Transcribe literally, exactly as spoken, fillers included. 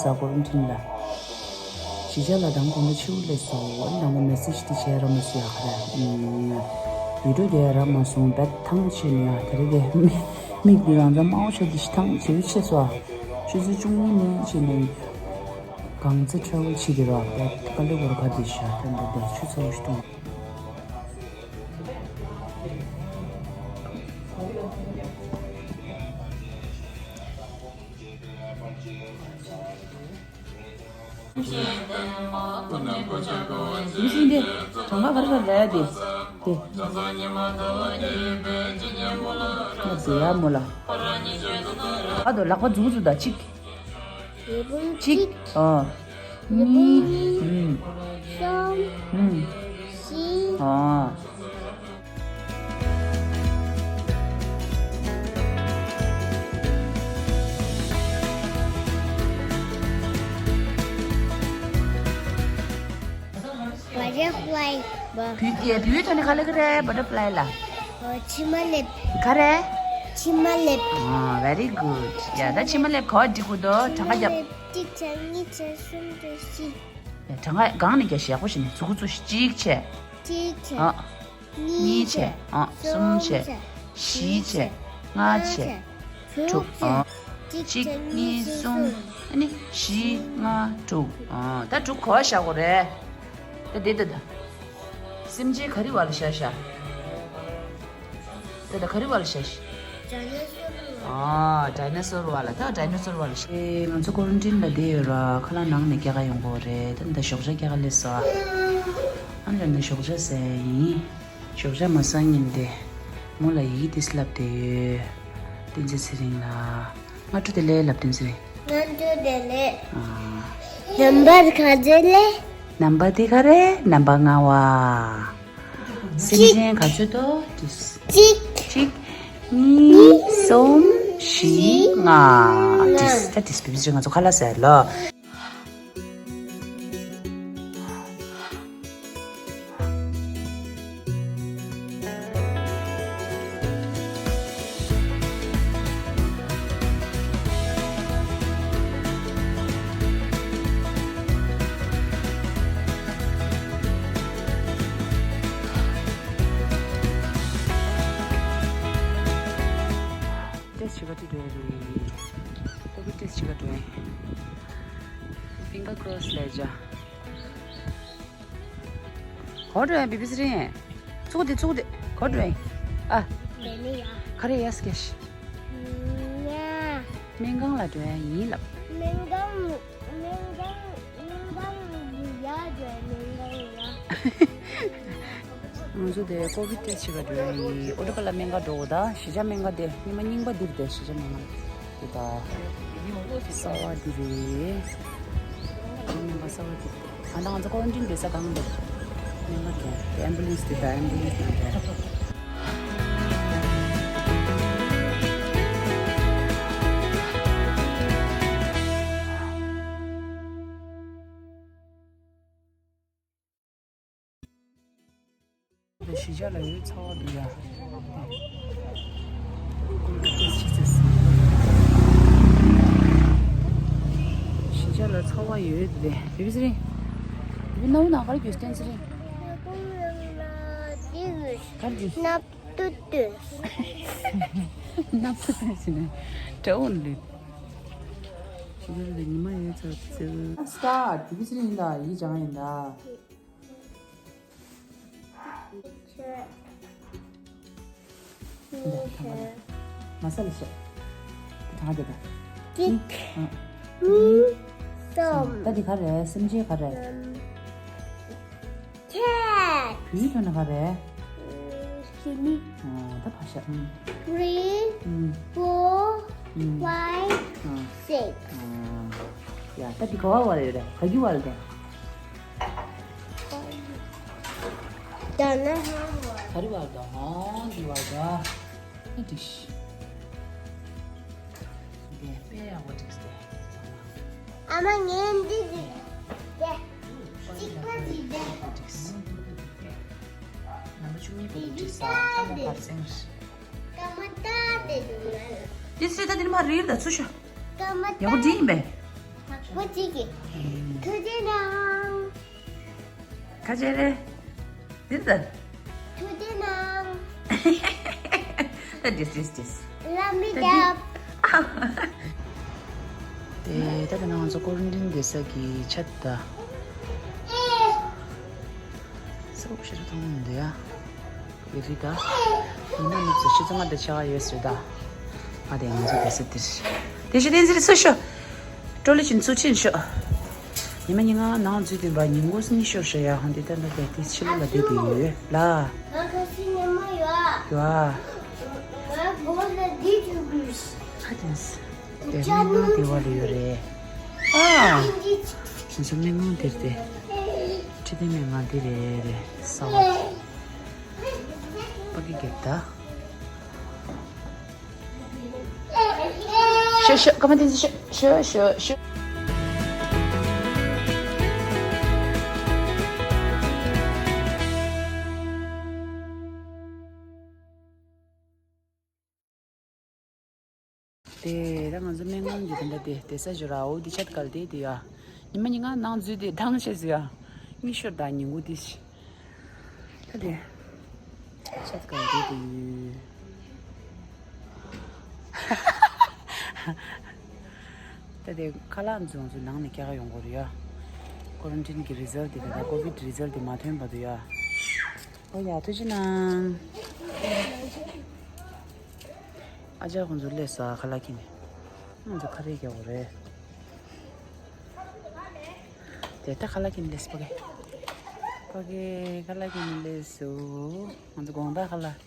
ས་ཀོ་རན་ཊིན་ལ། གཞིས་ཆགས་ལ་དང་དགོང་དག་ཕྱི་པོ་སླེབས་སོང་། ཨ་ནི་དང་པོ་མེ་སེ་ཇི་དེ་བྱས་རག་མ་སོང་ཡ་ག་རེ། ཨུམ། བི་ཌི་ཡོ་དེ་རག་མ་སོང་། དཔེ་ཐང་ཆད་ནས་ཡ་དེ་རིང་གི་མིག་མིག་འདི་རང་ཚ་དམར་པོ་ཆགས་ཏེ་ཤི་ཐང་ཆད་ཆད་སོང་ཨ། ཆུ་ཚོད་བཅུ་གཉིས་ནས་བྱས་ནས་གངས་རྩེ་ཊ་རེ་ཝལ་བྱེད་ཀྱི་རོགས། དཔེ་དཀའ་ལས་ཁག་པོ་དེ་ཤ་ཐང་དེ་དེ་ཆུ་ཚ་པོ་ཞིག་འཐུང་། ཡིན་ཟིན་ཏེ། གྲངས་ཀ་ག་རེ་ག་རེ་རེད་དེ། དེ། ང་དེ་ཡ་མོ་ལ། ཨ་དོ་ལག་པ་འཛུགས་འཛུགས་ད་གཅིག་རེ་བུམ་གཅིག་གཅིག་ཨ། རེ་བུམ་གཉིས། གཉིས། ཨུམ། གསུམ། ཨུམ། བཞི། ཨ། བ་ཊར་ཕ་ལའི་བ། བོད་ཡ་བོད་ཡིག་ཐོག་ནས་ག་རེ་ལབ་ཀྱི་རེད། བ་ཊར་ཕ་ལའི་ལ། ཨོ། མཆིལ་མ་ལེབ། ག་རེ། མཆིལ་མ་ལེབ། ཨ། very good། ཡ་ད་མཆིལ་མ་ལེབ་ག་པར་འབྲི་དགོས་འདུག་གྲངས་ཀ་རྒྱབ། མཆིལ་མ་ལེབ་གཅིག་བྱས། གཉིས་བྱས། གསུམ་བྱས། བཞི། ཡ་གྲངས་ཀ་སྒང་ནས་རྒྱག་ཤིག་ཡག་པོ་བྱས་ནས་མཛུབ་གུ་བཙུགས་ཤིག་གཅིག་བྱས། གཅིག་བྱས། ཨ། གཉིས་བྱས། ཨ། གསུམ་བྱས། བཞི་བྱས། ལྔ་བྱས། དྲུག་ཨ། གཅིག་གཉིས། གསུམ། ཨ་ནི་བཞི། ལྔ། དྲུག་ཨ། ད་དྲུག་ག་པར་བཞག་དགོས་རེད། ད་དེ་ད་ད། སེམས་ཅན་ག་རེ་བ་ལ་བཞག་བཞག་ད་ད་ག་རེ་བ་ལ་བཞག་བཞག་ཨ། ཌའི་ནོ་སོར་བ་ལ། ད་ཌའི་ནོ་སོར་བ་ལ་བཞག་ཨེ། ང་ཚོ་ཀོ་རན་ཊིན་ལ་བསྡད་ཡོད་ར། ཁ་ལག་ནང་ནས་སྐྱེལ་ག་ཡོང་དགོས་རེད། ད་ད་ཞོགས་ཇ་སྐྱེལ་ག་སླེབས་སོང་ཨ། ཨ་ནི་ད་ཞོགས་ཇ་ཟས་ཡིན། ཞོགས་ཇ་མ་ཟ་ཉིན་དེ་མོ་ལ་ཡི་གེ་ཏིས་ལབ་བསྡད་ཡོད། བསྟན་འཛིན་ཚེ་རིང་ལ། སྔ་དྲོ་བདེ་ལེགས་ལབ། བསྟན་ཚེ་རིང་། སྔ་དྲོ་བདེ་ལེགས། ཨ། ནམ་བར་ག་ཚོད་ལེ། ནམ་བར་དེ་ག་རེ། ནམ་བར་ལྔ་བ། སེམས་ཅན་ག་ཚོད་དོ། ཏིས། གཅིག་གཅིག་གཉིས། གསུམ། བཞི། ལྔ། ཏིས། ད་ཏིས་བི་བི་སི་ང་ཚོ་ཁ་ལག་ཟས་ལོ། ཊེ་སི་ཊི་བྱེད་ག་འགྲོ་ཡ་རེད། ཀོ་བི་ཌི་ཊེ་སི་ཊི་བྱེད་ག་འགྲོ་ཡ། ཕིང་གར་ཀོ་རོ་སི་ལབ་བྱས། ག་པར་འགྲོ་ཡ། བི་བི་སི་རིང་། ཚུགས་ཏེ་ཚུགས་ཏེ། ག་པར་འགྲོ་ཡ། ཨ། དེ་ནས་ཡ། ག་རེ་ཡ་སྐད་ཤི། ཉ། སྨན་ཁང་ལ་འགྲོ་ཡ་ཡིན་ལབ། སྨན་ཁང་། སྨན་ཁང་། སྨན་ཁང་ཡ་འགྲོ་ཡ། སྨན་ཁང་ཡ། ང་ཚོ་དེ་ཀོ་བི་ཌི་ཊེ་སི་ཊི་བྱེད་ག་འགྲོ་ཡ་ཡིན། ཨོ་ཊོ་ཁ་ལ་སྨན་ཁང་འགྲོ་དགོས། ད་གཞིས་ཆགས་སྨན་ཁང་དེ་ཉི་མ་རྙིང་པ་འདིར་བསྡད། གཞིས་ཆགས་སྨན་ཁང་དེ་ད་གསར་བ་འདི་རེད། སྨན་ཁང་གསར་བ་འདི། ད་ང་ཚོ་ཀོ་རན་ཊིན་བྱེད་ས་གང་འདུག་སྨན་ཁང་དེ། དེ་ཨེམ་བུ་ལན་སི་དེ། ད་ཨེམ་བུ་ལན་སི་ནང་དེ། གཞིས་ཆགས་ལ་ཡོད་ཚ་བ་འདུག་ཡ། གཞིས་ཆགས་ལ་ཚ་བ་ཡོད་རེད། བི་བི་སི་རིང་། བི་བི་སི་རིང་། ག་རེ་རྒྱུ་སྟན་སི་རིང་། ག་རེ་རྒྱུ། ནབ་ཏུ་ཏུ། ནབ་ཏུ་ཏུ་ཟེར་ནས་དགྲ་བོ་ལུས། གཞིས་ཆགས་ལ་ཉི་མ་ཡོད་ཚ་བ་ཚིལ། སི་ཊར། བི་བི་སི་རིང་ཡིན་ད། ཡིག་སྦྱང་ཡིན་ད། འདི་ད་ག་རེ། མ་ས་ལ་བཤད། འདི་ད་ག་རེ་ད། གཅིག་ཨ། གཉིས། གསུམ། ད་འདི་ག་རེ། སེམས་ཅན་ག་རེ། ཁེཊ། བོད་ཡིག་ཐོག་ནས་ག་རེ། ཨ། ད་ཕར་བཞག་ཨ། Three, ཨ། Four, ཨ། Five, ཨ། Six. ཡ། ད་འདི་ག་བ་བ་ལ་ཡོད་རེད། ག་གི་བ་ལ་དེ། ད་ནི་ག་རེ་བ་དང་འདི་བ་དང་། ཨ་ཏིས། དེ་དཔེ་ཡག་པོ་འགྲིགས་ཏེ། ཨ་མ་ངས་འདི་འདི་དེ་གཅིག་པ་འདི་དེ། ནམ་པ་བཅུ་གཉིས་པ་འདི་འགྲིགས་ས་ཨ་མ་བར་སེང་། ཀ་མ་ཏ་དེ་འདུག་ལ། འདི་སྲིད་ད་འདི་ནི་མ་རིལ་ད་ཚུ་ཤོ། ཀ་མ་ཏ་ཡག་པོ་འགྲིག་ཡིན་པས། བུ་གཅིག་གིས་ཐུགས་རྗེ་གནང་། ཁ་ཆེ་རེད། འདི་ལྟ། ཐུགས་རྗེ་གནང་། ལ་མི་རྒྱབ། དེ་ད་ག་ནང་ང་ཚོ་ཀོ་རན་ཊིན་བསྡད་ས་གི་ཆ་ད། ས་འུག་ཤི་རུ་ཐང་མི་འདུག་ཡ། ཡི་རི་ད། ཡིན་ན་ནུབ་ཟེར་ཤི་ཚང་མ་དེ་ཆ་ག་ཡོད་ཟེར་ད། ཨ་དེ་ང་ཚོ་དེ་ས་དེ་ཤི། དེ་ཤི་དེ་ཟེར་སུ་ཤོ། ཀྲོ་ལི་ཆིན་ཚུ་ཆིན་ཤོ། ཉི་མ་ཉི་ང་ནང་འཛུལ་དུས་བ་ཉིན་གུང་གཉིད་ཤོར་ཤོ་ཡ་ཧོན་དེ་ད་ད་དེ་དེ་ཕྱི་ལོགས་ལ་བསྡད་དེ་ཡོད་ལ། ང་ཁ་སི་ཉི་མ་ཡོད། ཡོད། ང་སྒོ་ལ་བསྡད་དུས་དགོས། ཨ་དེ་ས། དེ་སྨན་ཁང་དེ་བ་ལ་ཡོད་རེད། ཨ། ང་ཚོ་སྨན་ཁང་དེར་དེ། ཁྲི་ཏི་སྨན་ཁང་དེ་རེད་རེད་ས་བ། པ་ཀི་གེབ་ད། ཤོ་ཤོ་ཀ་མ་དེ་ཤོ་ཤོ་ཤོ་ཤོ། དེ་ད་ང་ཚོ་སྨན་ཁང་གི་དེ་འདྲ་དེ་དེ་ས་ཞོ་ར་འོ་དེ་ཆད་གལ་དེ་དེ་ཡ། ཉི་མ་ཉི་ང་ནང་འཛུལ་དེ་དང་ཤེས་ཟེར་ཡ། གཉིད་ཤོར་དང་ཉིན་གུང་དེ་ཤི། ད་དེ་ཆད་གལ་དེ་དེ་ཡོད། ད་དེ་ཁ་ལག་འཛོམས་ཚོ་ནང་ནས་སྐྱག་ཡོང་གོ་རེད་ཡ། ཀོ་རན་ཊིན་གི་རི་ཛལ་དེ་དང་ཀོ་བིད་རི་ཛལ་དེ་མ་ཐོན་བར་དུ་ཡ། ཨོ་ཡ་ཐུགས་རྗེ་གནང་། ཨ་ཅག་ཁོང་ཚོ་སླེབས་སོང་ཁ་ལག་ཁྱེར་ནས། ང་ཚོ་ཁ་རས་རྒྱག་དགོས་རེད། དེ་ལྟ་ཁ་ལག་ཁྱེར་ནས་སླེབས་སོང་ཕ་གི། ཕ་གི་ཁ་ལག་ཁྱེར་ནས་སླེབས་སོང་། ང་ཚོ་དགོང་དག་ཁ་ལག